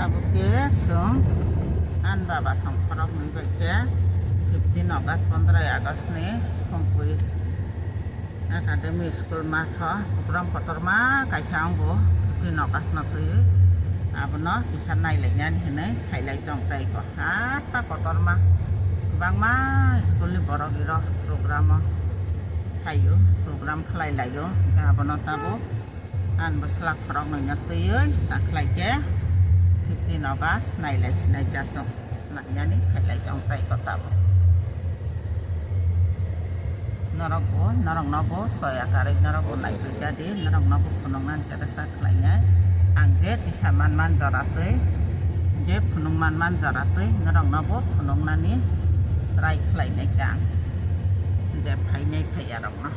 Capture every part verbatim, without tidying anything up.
Abo khe chwng ani baba song khoroknwi bai khe fifteen August, pondoroy August ni Khumpui Academy School matho program kotorma kaisa wngo, fifteen August no twiwi abono kisa nailainani hinwi khailai tong tei ko. Hasta kotorma kwbangma school ni borok rok program o phaio, program khlai laio, abono tabuk ani bwsla khoroknwi no twiwi ta khlai khe fifteen August nailai sinai jasung. Nainani khailai tong tai ko tabuk. Norok bo, norok no bo soya karwi norok bo naitwi jadi, norok no bo phunuknani chesta khlainai. Ang je tisa man man jora twi, je phunuk man man jora twi, norok no bo phunuknani try khlainai khe ang. Je phainai phaiya rok no.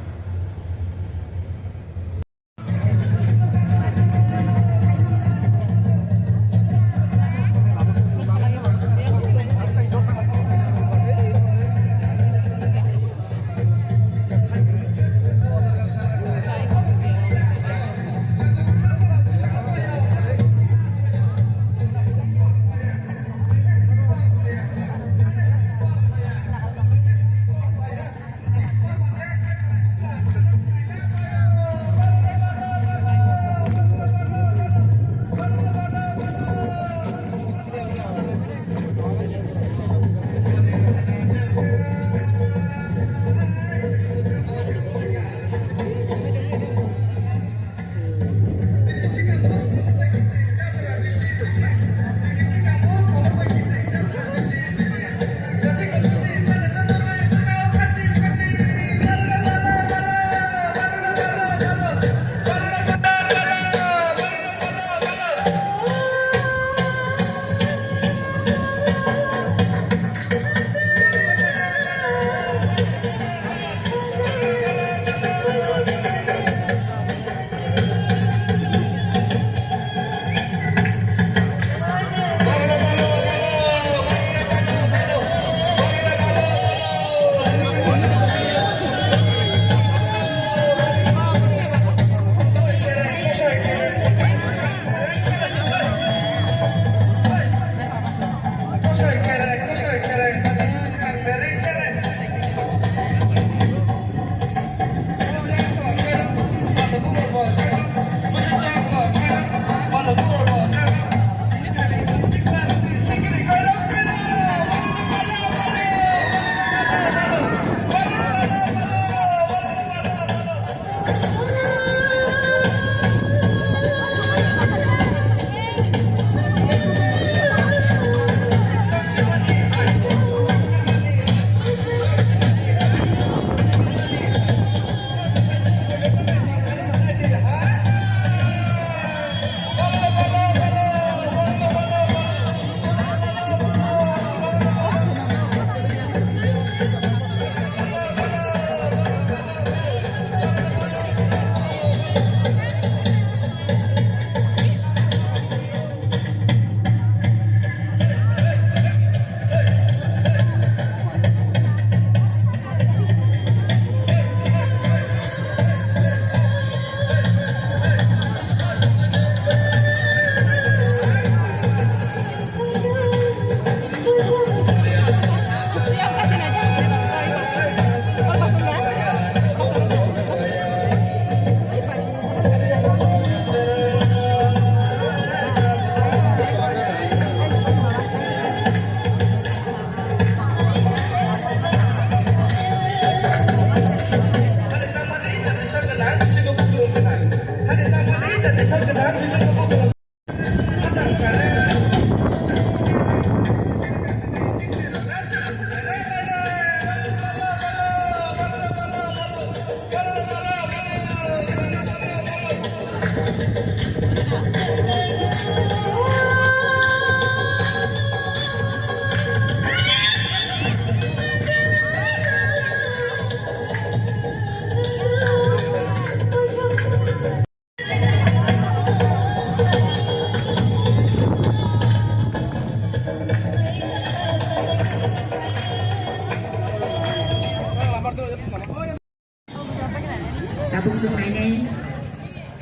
Tabuk swknainai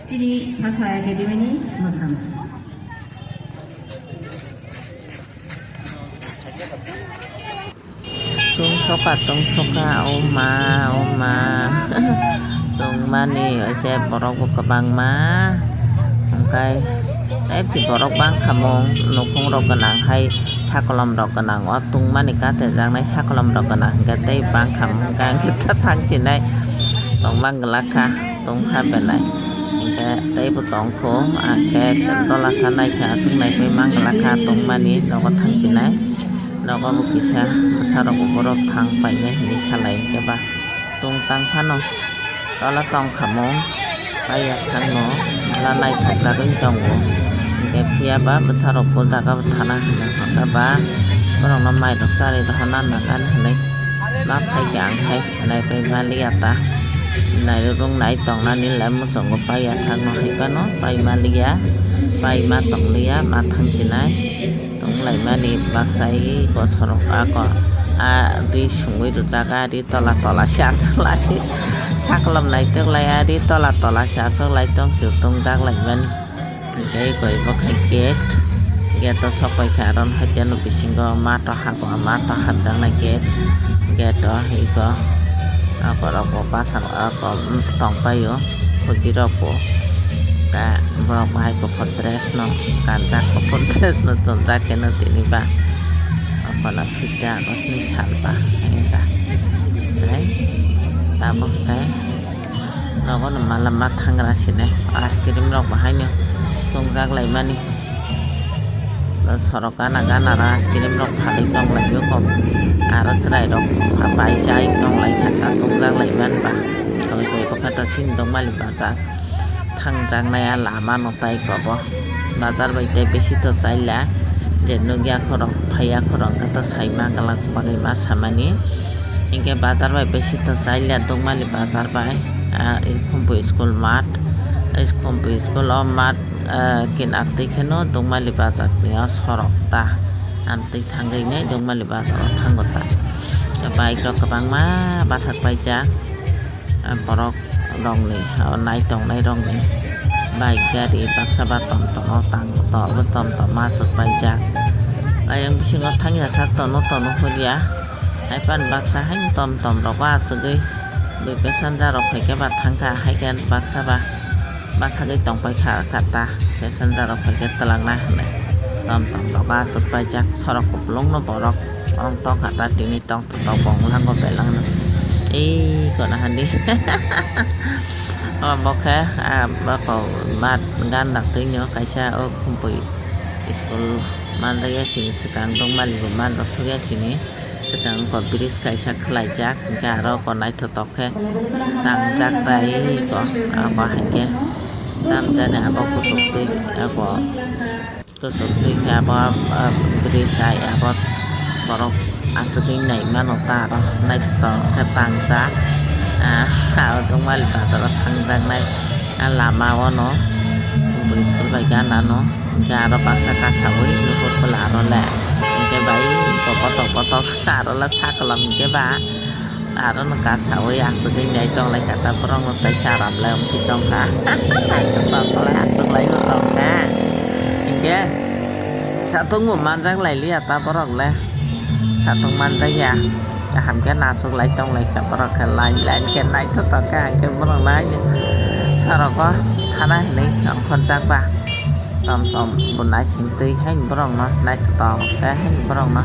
chini Sasa Academy ni mwsang. Soka tong soka, o ma, o ma. Tongmani oise borok bo kwbangma. Hwnkhe tei borok bangkha mung, nukhung rok gwnang hai, sakolom rok gwnang o tongmani katejaknai sakolom rok gwnang hwnkhe tei bangkha mung hwnkhe ang khe ta thang sinai tongma glak kha, tongkha belai. Hwnkhe teibo tongkho, ang khe dola sanai khe aswk naipai mang glak kha tongmani nogo thang sinai. Nogo bo kisa bwsarok bo borok thang painai hinwi salai hwnkhe ba tong tang phano tola tong kha mung paiya sakno mala naithok jagwi tongo. Hwnkhe phiya ba bwsarok bo jaga bo thana hinwi hwnkhe ba borokno mairok charwi rohorna nagan hinwi ma phaikha ang khai naipai maliya ta. Nairok rok nai tongnani le muchungo paiya sakno hai phano pai maliya, pai ma tongliya ma thang sinai. Tonglaimani baksa iko sorok ako a di sungwi rwjak a di tola tola se achuklai. Sakolom naitok lai a di tola tola se achuklai tong sio tongjak laimani. Hwnkhe iko iko khe gate, gate o sokpai kha aro haikhe ano bisingo mato habo mato habjaknai gate, gate o iko ako rok bo bachalo ako tongpaio fuji rok bo. Ka borok bahai kuphur dress no kanjak, kuphur dress no chumjak khe no tini ba. Okono fifteen August ni sal ba hwnka. Tei tabuk tei nogo no mala ma thangra sinai ice cream rok bahai no tongjak laimani. Sorok gana gana ro ice cream rok phalwi tonglaio kok aro chwrai rok pai chai tonglai kha ta tongjak laiman ba. Tongwi tongwi kha ta sini tongmani bacha. Thangjaknai a lama no tai kobo. Bazar bai tei bisi to chaila. Je nukya khorok phaiya khorok hwnkhe to saima glak bagwi ma samani. Hinkhe bazar bai bisi to chaila Dukmali bazar bai. Ah, Khumpu school mat. Khumpu school o mat, ah, kinar twi kheno Dukmali bazar ni o sorok ta. Amtwi thangwi nai Dukmali bazar o thango ta. Bike rok kwbangma bathak paijak. Ah, borok rokni, o nai tongnai rokni bike gari baksa ba tom tom o tang to obo tom tom aswk paijak. Ayang bisingo thangya sak tono tono hwlya haipan baksa haino tom tom rogo aswgwi bui passenger rok phaikhe ba thangkha haikhe baksa ba bathagwi tongpai kha kata passenger rok phaikhe twlangna hwnwi tom tom rogo aswk paijak sorok kupulungno borok ong tongkha ta tini tong. Tokbong lango belangno. Ei kona handi. Obo khe, ah, bako mat gan dak twi nw kaisa o Khumpui school manjak ya sini swkang Dongmali bo man rw suk ya sini swkang ko bridge kaisa khwlaijak hwnkhe aro ko naithotok khe tangjak bai ko abo hai khe tamjani abo kuchuk twi abo. Kusuk twi khe abo, ah, bridge ai abo borok aswk wng nai mano ta aro naithotok khe tangjak. Ah, abo Dongmali bazar o thangjaknai ah lama o no school bai gana no hwnkhe aro baksa kasaui nuhur bwla aro le hwnkhe bai kotor kotor aro le saklam hwnkhe ba. Aro no kasaui aswk wngya tonglaikha ta borok no tai saram lai wngwi tongkha. Tongkha lai aswk lai bo tongkha. Hinkhe satung bo manjak lai liya ta borok le. Satung manjak ya. Kaham khe naswk lai tonglaikha borok khe line line khe naithotok khe hwnkhe borok no haino sorogo thana hinwi ongkhorjak ba. Tom tom bo naising twi haino borok no naithotok khe haino borok no.